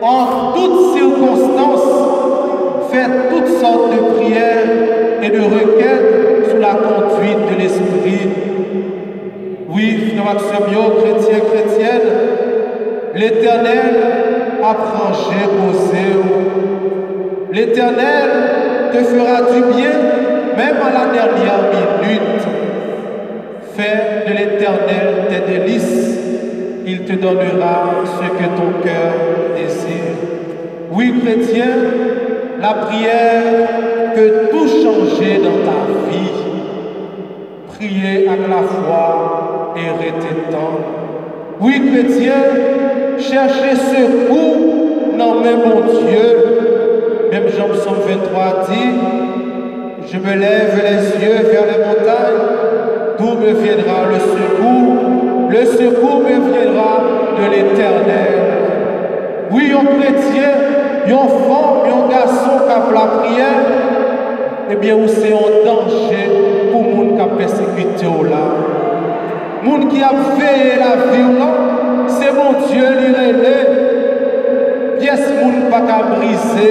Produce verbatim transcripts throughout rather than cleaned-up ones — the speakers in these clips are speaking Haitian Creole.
En toutes circonstances, faites toutes sortes de prières et de requêtes sous la conduite de l'Esprit. Wi, frè m ak sè m yo, kretyen, kretyèn, Letènèl ap ranje koze w. L'Éternel te fera du bien, même à la dernière minute. Fais de l'Éternel tes délices, il te donnera ce que ton cœur désire. Wi, kretyen, lapriyè pe tou chanje nan ta vi. Priye ak lafwa e rete tann. Wi, kretyen, chèche sekou nan men Bondye. Menm jan Sòm venntwa di, Je me lève les yeux vers les montagnes, d'où me viendra le secours? Le secours me viendra de l'Éternel. Wi, yon kretyen, yon fanm, yon gason k ap lapriyè, ebyen, ou se yon danje pou moun k ap pèsekite w la. Moun ki ap veye lavi w lan, se Bondye li rele. Pyès moun pa ka brize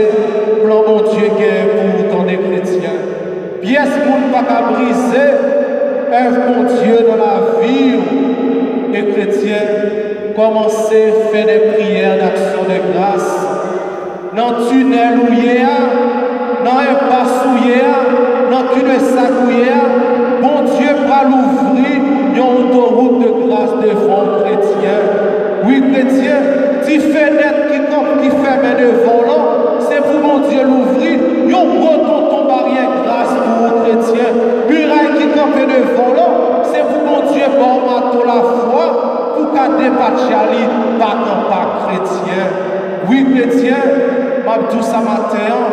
plan Bondye gen pou ou, tande, kretyen. Pyès moun pa ka brize èv Bondye nan lavi w. E kretyen, kòmanse fè de priyè d'aksyon de gras. Nan tinèl ou ye a, nan enpas ou ye a, nan kidesak ou ye a, Bondye pral ouvri yon otowout de gras devan w, kretyen. Wi, kretyen, ti fenèt ki kanpe, ki fèmen devan w lan, se pou Bondye louvri yon gwo tonton baryè gras pou ou, kretyen. Miray ki kanpe devan w lan, se pou Bondye ba w mato lafwa pou w ka depatcha li pa kan pa, kretyen. Wi, kretyen, m ap di w sa maten an,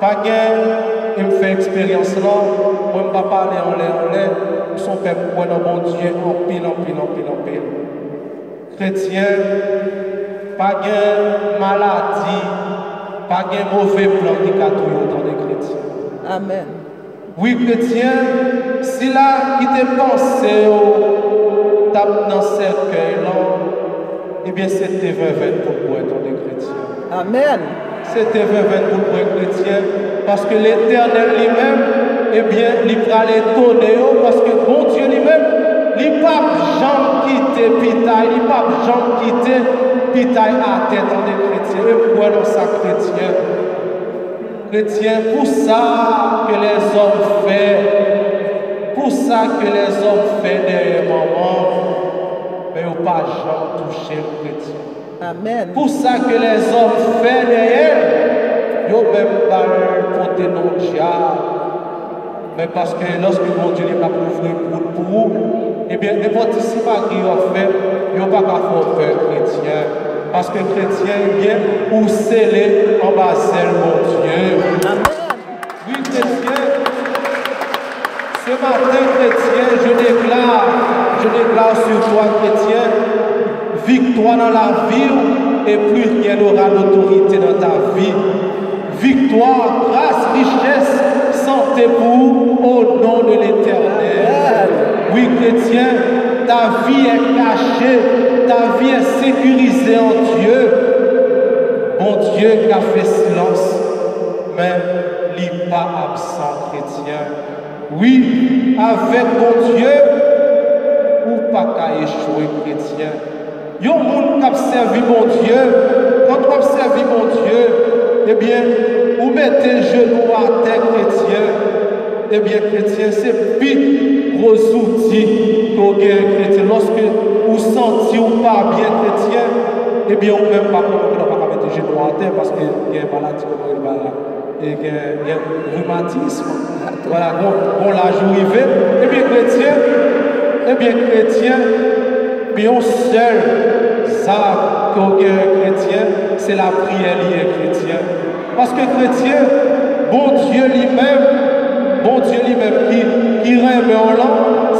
pa gen, e m fè eksperyans lan, mwen m pa pale anlè anlè, m se yon pèp ki kwè nan Bondye anpil, anpil, anpil, anpil. Kretyen, pa gen maladi, pa gen move plan ki ka touye w, tande, kretyen. Amèn. Wi, kretyen, sila ki te panse w t ap nan sèkèy lan, ebyen, se te vèvèn pou l bwè, tande, kretyen. Amèn. Se te vèvèn pou l bwè, kretyen, paske Letènèl li menm, ebyen, li pral etone yo, paske Bondye li menm, li p ap janm kite pitay, li p ap janm kite pitay atè, tande, kretyen. E m kwè nan sa, kretyen. Kretyen, pour ça que les hommes font, pour ça que les hommes font dèyè manman, men yo pa janm touche l, kretyen. Amèn. Pour ça que les hommes font dèyè l, yo menm ba l pote non dyab. Men paske lòske Bondye li p ap louvri pout pou ou, ebyen, nenpòt ti simagri yo ap fè, yo pa ka fè w pè, kretyen. Paske kretyen, ebyen, ou sele anba zèl Bondye. Amèn. Wi, kretyen, ce matin, chrétien, je déclare, je déclare sur toi, chrétien, victoire dans la vie et plus rien n'aura d'autorité dans ta vie. Victoire, grâce, richesse, santé pour vous au nom de l'Éternel. Wi, kretyen, ta vi è kache, ta vi è sekirize an Dye. Bondye ka fè silans, men li pa absan, kretyen. Wi, avèk Bondye, ou pa ka echwe, kretyen. Yon moun k ap sèvi Bondye, kan w ap sèvi Bondye, ebyen, ou mete jenou w atè, kretyen. Ebyen, kretyen, se pi gwo zouti ke w genyen, kretyen. Lòske ou santi w pa byen, kretyen, ebyen, ou menm pa konprann ou pa ka mete jenou w atè paske gen maladi, kòman yo rele bagay la, e gen, gen rimatis. Vwala, gon, gon laj ou rive. Ebyen, kretyen, ebyen, kretyen, gen yon sèl zam ke w genyen, kretyen, se lapriyè li ye, kretyen. Paske, kretyen, Bondye li menm, Bondye li menm ki, ki renmen w lan,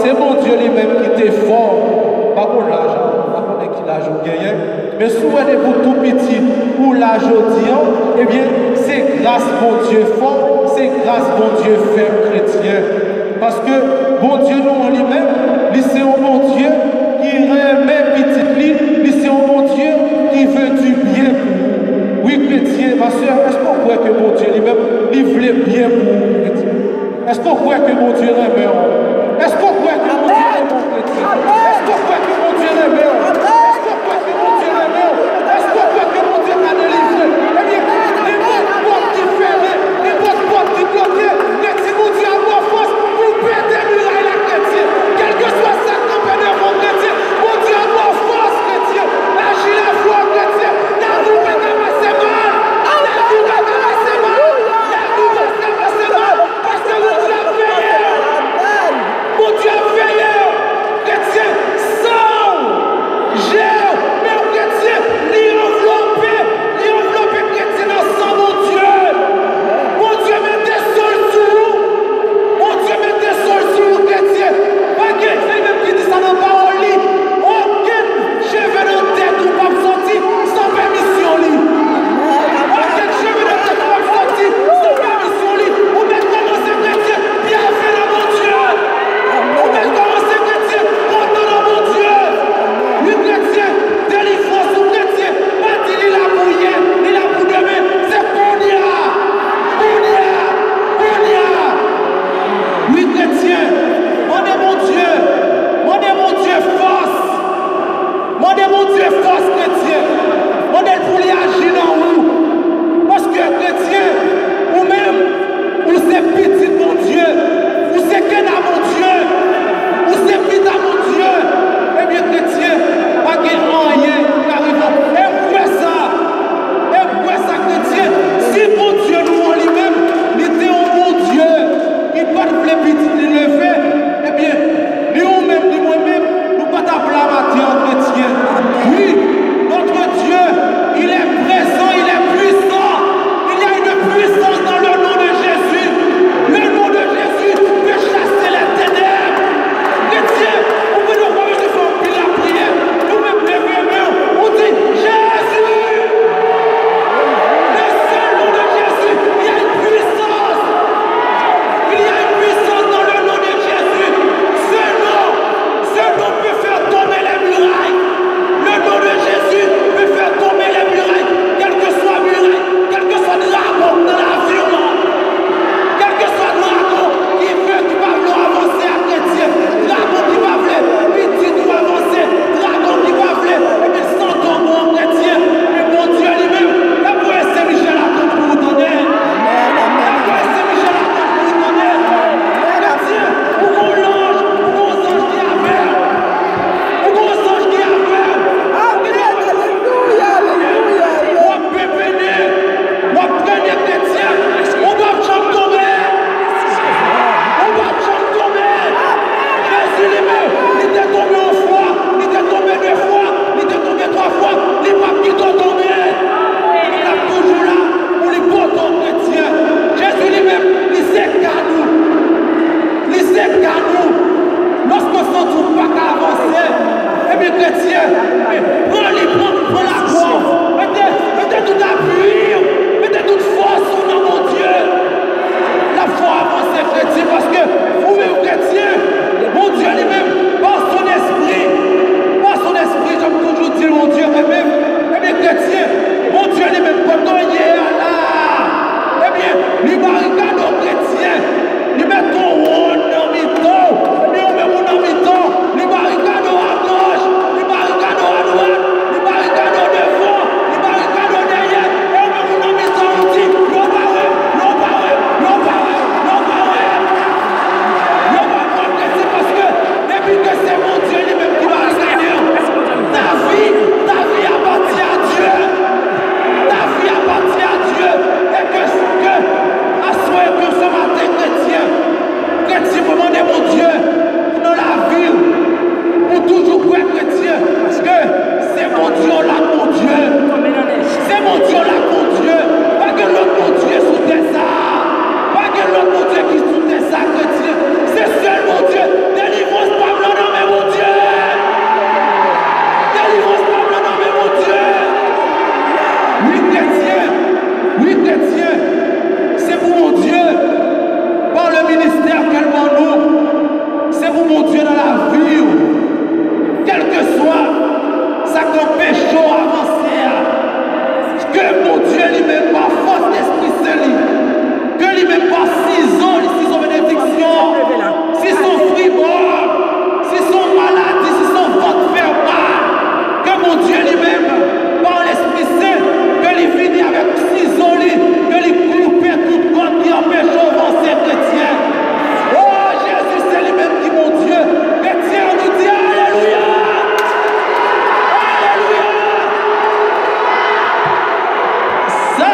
se Bondye li menm ki te fè w. Pa konn laj ou, pa konnen ki laj ou genyen, men si w wè depi w tou piti, ou la jodi an, ebyen, se gras Bondye fè w, se gras Bondye fè w, kretyen. Paske Bondye nou an li menm, li se yon Bondye ki renmen pitit li, li se yon Bondye Tonbe, l ap toujou la pou li pote w, kretyen. Jezi li menm, li se kad ou. Li se kad ou. Lòske w santi w pa ka avanse, ebyen, kretyen, pran li, pran, pran lakwa w. Mete, mete tout api w, mete tout fòs ou nan Bondye. L ap fè w avanse, kretyen, paske ou menm, kretyen, Bondye li menm, pa son espri, pa son espri, jan m toujou di l, Bondye renmen m. Ebyen, kretyen, Bondye li menm, kote w ye a la, ebyen, li barikade w, kretyen. Li mete yon wonn nan mitan w. Ebyen, ou menm ou nan mitan. Li barikade w agòch. Li barikade w adwat. Li barikade w devan. Li barikade w dèyè. E ou menm ou nan mitan, ou di, yo pa wè m, yo pa wè m, yo pa wè m, yo pa wè m. Yo pa pran kretyen paske depi ke se Bondye li menm ki barikade w, ta vi, ta vi apatyen a Dye. Ta vi apatyen a Dye. E ke, ke aswè, ke se maten, kretyen, kretyen, mwen mande Bondye nan lavi w pou toujou kwè, kretyen, paske se Bondye w la k Bondye. Se Bondye w la k Bondye. Pa gen lòt Bondye sou tè sa a. Pa gen lòt Bondye ki sou tè sa, kretyen. Se sèl Bondye. Delivrans pa m lan nan men Bondye. Delivrans pa m lan nan men Bondye. Wi, kretyen. Wi, kretyen. Se pou Bondye, pa le ministè ke l ban nou. Se pou Bondye nan lavi w. Kèlkeswa sa k anpeche w avanse a, ke Bondye li menm pa fòs Lespri Sen li, ke li menm pa sizo li, sizo benediksyon, si se yon fribòd, si se yon maladi, si se yon vant fè mal, ke Bondye li menm, pa Lespri Sen, ke li vini avèk sizo li, ke li koupe tout kòd ki anpeche w vanse, kretyen. O, Jezi, se li menm ki Bondye. Kretyen, nou di alelouya! Alelouya! Sa,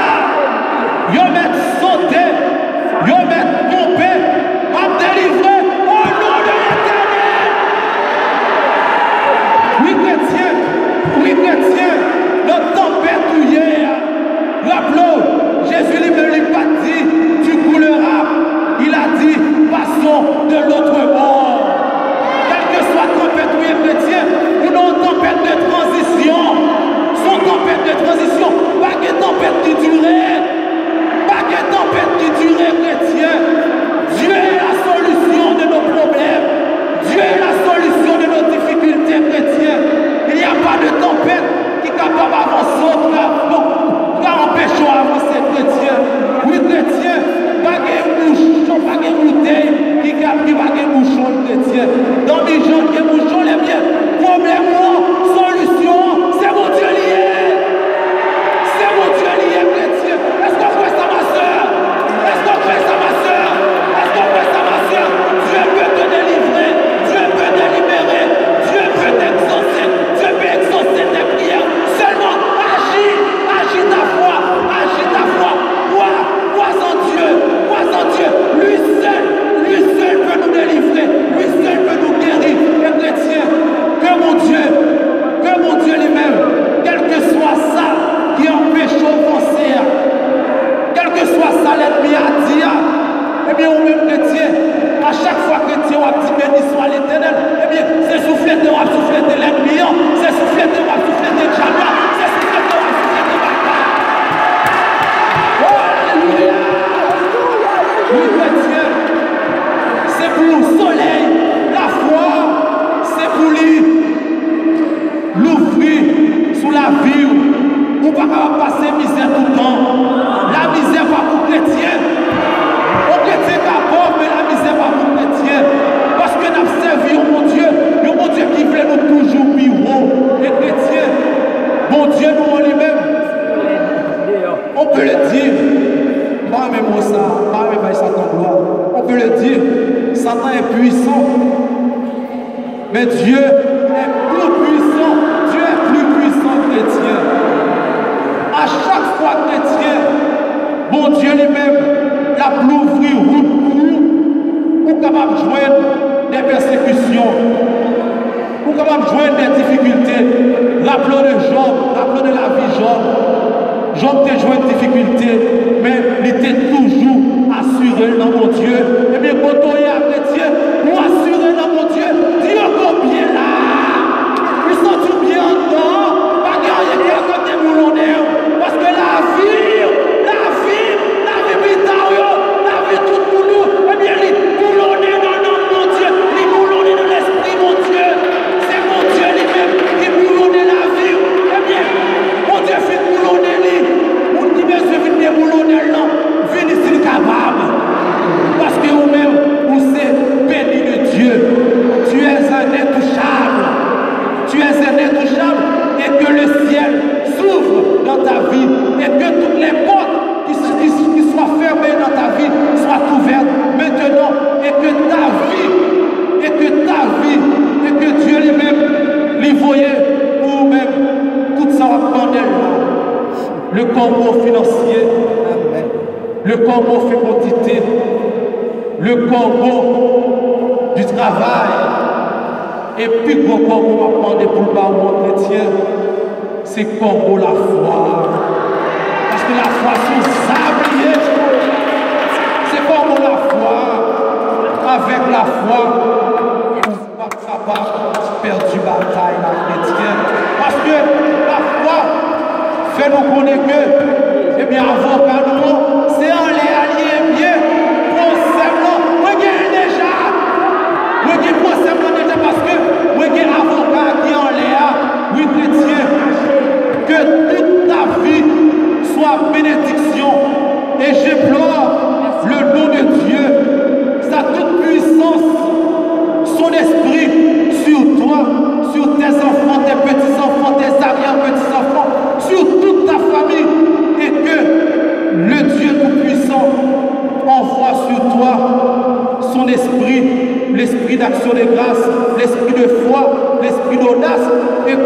yo mèt sote, yo mèt tonbe, m ap delivre o non de Letènèl. Wi, kretyen, wi, kretyen, nan tanpèt ou ye a, raple w, Jezi li menm li pa t di, tu couleras, il a dit, passons de l'autre bord. Kèlkeswa tanpèt ou ye, kretyen, ou nan yon tanpèt de tranzisyon. Se yon tanpèt de tranzisyon. Pa gen tanpèt ki dire. Pa gen tanpèt ki dire, kretyen. Dieu est la solution de nos problèmes. Dieu est la solution de nos difficultés, kretyen. Il n'y a pas de tempête ki kapab avanse w, ki ka, ki ka anpeche w avanse, kretyen. Wi, kretyen, pa gen bouchon, pa gen boutèy ki ka, ki pa gen bouchon l, kretyen. Danmijan gen bouchon l, ebyen, pwoblèm ou an, solisyon an, se Bondye li ye. Se Bondye li ye, kretyen. Èske w kwè sa, ma sè? Èske w kwè sa, ma sè? Èske w kwè sa, ma sè? Dieu peut te délivrer. Dieu peut te libérer. Dieu peut exaucer. Dieu peut exaucer tes prières. Seulement, agis, agis ta foi, agis ta foi. Crois, crois en Dieu, crois en Dieu. Lui seul, lui seul peut nous délivrer. Lui seul peut nous guérir. E kretyen, ke Bondye, ke Bondye li menm, kèlkeswa sa ki anpeche w vanse a, kèlkeswa sa lènmi a di a, ebyen, ou menm kretyen, a chak fwa kretyen w ap di, beni swa Letènèl, ebyen, se souflete w ap souflete lènmi an, se souflete w ap souflete dyab la, se souflete w ap souflete baka. O, alelouya! Wi, kretyen, se pou solèy lafwa, se pou li louvri sou lavi w. Ou pa kapab pase mizè toutan. Lamizè pa pou kretyen. Yon kretyen ka pòv, men lamizè pa pou kretyen. Paske n ap sèvi yon Bondye, yon Bondye ki vle nou toujou pi wo. E kretyen, Bondye nou an li menm, on peut le dire, m pa renmen mo sa, m pa renmen bay Satan glwa. On peut le dire, Satan est puissant. Men Dye est plus puissant. Dye est plus puissant, kretyen. A chak fwa, kretyen, Bondye li menm, l ap louvri wout pou ou. Ou kapab jwenn de pèsekisyon. Ou kapab jwenn de difikilte. Raple w de Jòb, raple w de lavi Jòb. Jòb te jwenn difikilte, men li te toujou asire l nan Bondye. Ebyen, kote w ye a, kretyen, ou asire nan Bondye. Di yo ke w byen la a. Ou santi w byen anndan an. Pa gen anyen ki ka konn deboulone w. Paske lavi, lavi, lavi pita w yo, lavi tout moun yo, ebyen, li boulone nan non Bondye, li boulone nan Lespri Bondye. Se Bondye li menm ki boulone lavi w. Ebyen, Bondye fin boulone li. Moun ki bezwen vin deboulone l lan, vini si l kapab. Paske ou menm, ou se beni de Dye. Tu es un intouchable. Tu es un intouchable et que le ciel s'ouvre dans ta vie et que toutes les portes qui, qui, qui soient fermées dans ta vie soient ouvertes maintenant et que ta vie, et que ta vie, et que Dieu lui-même li voye pou ou menm tout sa w ap mande l la. Le corbeau financier, le corbeau fécondité, le corbeau du travail, e pi gwo corbeau m ap mande pou l ba ou an kretyen, se corbeau lafwa. Paske lafwa se yon zam li ye. Se corbeau lafwa. Avèk lafwa, ou p ap kapab pèdi batay la, kretyen. Paske lafwa fè nou konnen ke, ebyen, avoka nou an, se anlè a li ye, ebyen, pwosè m lan, mwen genyen l deja. Mwen gen pwosè m lan deja paske mwen gen avoka ki anlè a. Wi, kretyen, que toute ta vie soit bénédiction. Et j'implore le nom de Dieu, sa toute puissance, son esprit sur toi, sur tes enfants, tes petits-enfants, tes arrière-petits-enfants, sur toute ta famille, et que le Dieu Tout-Puissant envoie sur toi son esprit, l'esprit d'action de grâce, l'esprit de foi, l'esprit d'audace, et